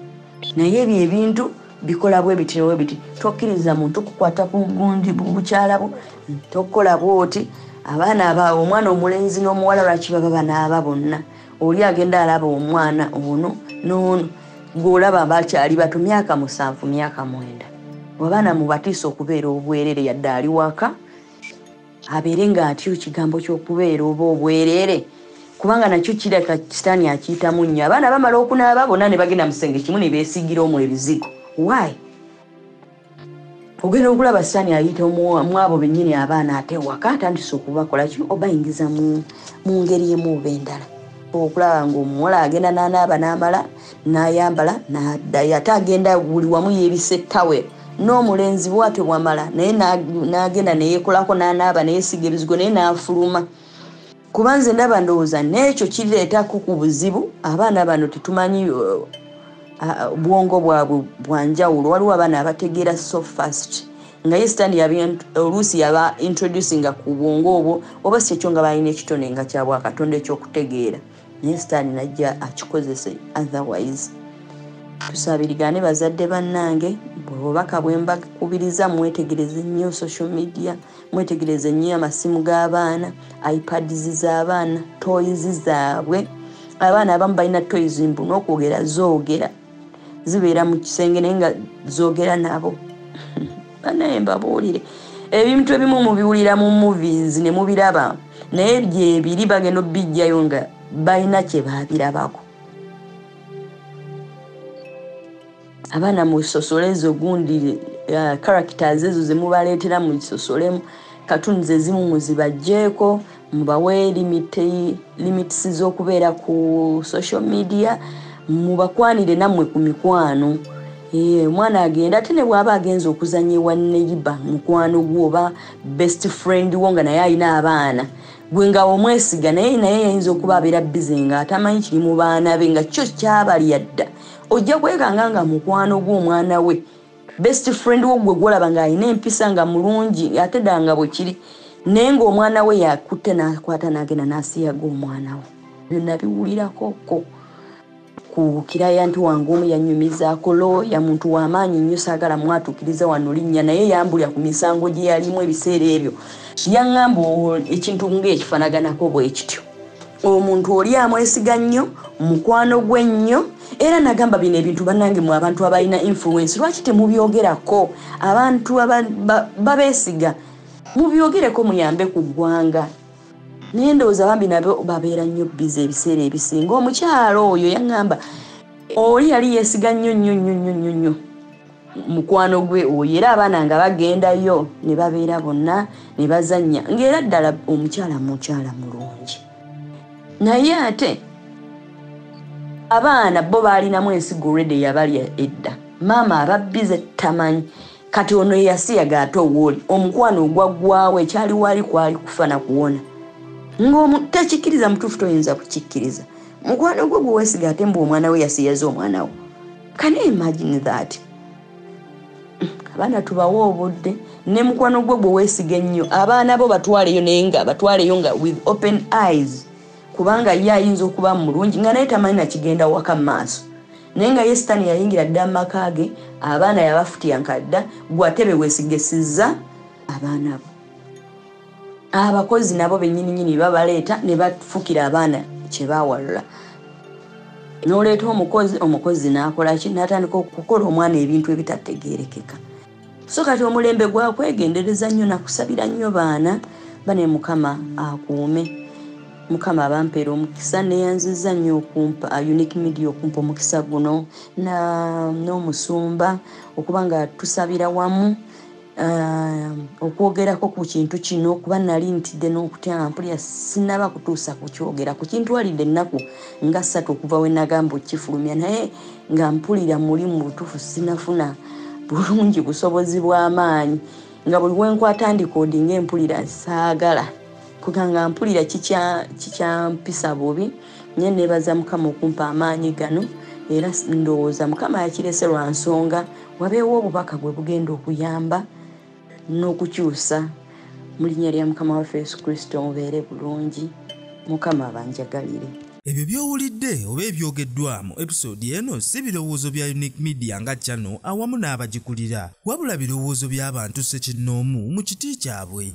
naye ebyo ebintu bikola bwe biti ne bwe biti. Tokkiriza muntu kukwata ku gundi bukyala bwo, tokola bw'oti. Abaana aba omwana omulenzi n'omuwala lwaki baba banaaba bonna? Oli agenda alaba omwana ono n'ono, gw'olaba bakyali bato myaka 7 myaka 9. Abaana mubatiisa okubeera obwerere yadde ali waka, abeere ng'atya ekigambo ky'okubeera oba obwerere, kubanga nakyo kireka sitaani akiyitamu nnyo. Abaana bamala okunaaba bonna ne bagenda mu kisenge kimu ne beesiigira omwo ebizigo. Why? Ogenda okulaba sitaani ayita mu abo bennyini abaana ate waka atandise okubakola ki, obayingiza mu ngeri emu oba endala. Okulaba ng'omuwala agenda n'anaaba n'amala n'ayambala n'addayo, ate agenda buli wamu yeebisse ttawero. N'omulenzi bw'atyo bw'amala naye n'agenda ne yeekolako n'anaaba ne yeesiiga ebizigo naye n'afuluma. Kuba nze ndaba ndowooza n'ekyo kireetako ku buzibu. Abaana bano tetumanyi bwongo bwabwe bwa njawulo. Waliwo abaana abategeera so fast nga ye sitaani oluusi yaba introducinga ku bwongo obwo, oba si ekyo nga balina ekitone nga kya Bwakatonda eky'okutegeera, naye sitaani najja akikozese otherwise. Tusabirigane bazadde bannange, bwobubaka bwe mbakubiriza, mwetegereze nnyo social media, mwetegereze nnyo amasimu g'abaana, iPads z'abaana, toys zaabwe. Abaana abamu balina toys mbu n'okwogera zoogera, zibeera mu kisenge naye nga zoogera nabo. Banaye mbabuulire, ebintu ebimu mubiwulira mu movies ne mubiraba, naye gyebiri bagenda obijjayo nga balina kye baabirabako. Abaana musosole ezo gundi characters ezo zemubaleetera muzisosolemu, cartoons ezimu muzibaggyeko, mubawe limits z'okubeera ku social media, mubakwanire nammwe ku mikwano. Omwana agenda ate ne bw'aba agenze okuzannya ewa neighbor, mukwano gwo oba best friend wo nga naye alina abaana, gwe nga omwesiga naye yayinza okuba abeera busy nga atamanyi kiri mu baana be nga kyo kyabalya dda. Ojja kwekanga nga mukwano gwo omwana we best friend wo gwe gwolaba ng'alina empisa nga mulungi ate ddala nga bwe kiri, naye ng'omwana we yakutte n'akwata n'agenda n'asiyaga omwana we. Byonna biwulirako ku kiraya nti wange omu yannyumizaako looya, muntu w'amaanyi nnyo, saagala mwatuukiriza wano linnya, naye yambulya ku misango gye yalimu ebiseera ebyo. Yaŋŋamba ekintu ng'ekifaanaganako bwe kityo. Omuntu oli amwesiga nnyo, mukwano gwe nnyo, era nagamba bino ebintu bannange mu abantu abalina influence lwaki temubyogerako? Abantu babeesiga, mubyogereko muyambe ku ggwanga. Naye ndowooza bambi nabo babeera nnyo bize ebiseera ebisinga. Omukyalo oyo yaŋŋamba oli yali yeesiga nnyo nnyo nnyo nnyo nnyo nnyo mukwano gwe oyo, era abaana nga bagendayo ne babeera bonna ne bazannya, ng'era ddala omukyala mukyala mulungi. Naye ate abaana bo baalinamu ensigo already yabalya edda, maama ababbize tamanyi. Kati ono yasiyaga ate owooli omukwano ogwaggwawo, ekyali wali kwali kufa na kuwona. Ng'omu tekikkiriza mutuufu, toyinza kukikkiriza. Mukwano gwe gwe weesiga ate mbu omwana we yasiyaza omwana we. Can you imagine that? Abaana tubawe obudde, ne mukwano gwe gwe weesiga ennyo, abaana bo batwaleyo, naye nga batwaleyo nga with open eyes, kubanga ye ayinza okuba mulungi nga naye tamanyi nakigenda waka mu maaso, naye nga ye sitaani yayingira dda mu maka ge, abaana yabafutyanka dda, gwe ate be weesigesizza abaana bo. Abakozi nabo bennyininyini babaleeta ne bafukira abaana kye baawalula. N'oleeta omukozi, omukozi n'akola ki? N'atandika okukola omwana ebintu ebitategeerekeka. So kati omulembe gwakwegendereza nnyo nakusabira nnyo baana bane, Mukama akuume, Mukama abampeera omukisa. Neyanziza nnyo okumpa Unique Media, okumpa omukisa guno n'omusumba okuba nga tusabira wamu, okwogerako ku kintu kino, kuba nali ntidde n'okutya nga mpulira sinnaba kutuusa kukyogera. Kukintwalidde ennaku nga 3 okuva we nagamba okukifulumya, naye nga mpulira muli mu butuufu sinafuna bulungi busobozi bw'amaanyi, nga buli wenkwata ndikodinga empulira saagala, kubanga mpulira kikyampisa bubi. Naye neebaza Mukama okumpa amaanyi gano, era ndowooza Mukama yakirese lwa nsonga wabeewo obubaka bwe bugenda okuyamba n'okukyusa. Mu linnya lya Mukama waffe Yesu Kristo, mubeere bulungi, Mukama abanjagalire. Ebyo by'owulidde oba ebyogeddwa mu episode eno si birowoozo bya Unique Media nga channel awamu n'abagikulira, wabula birowoozo by'abantu ssekinnoomu mu kiti kyabwe.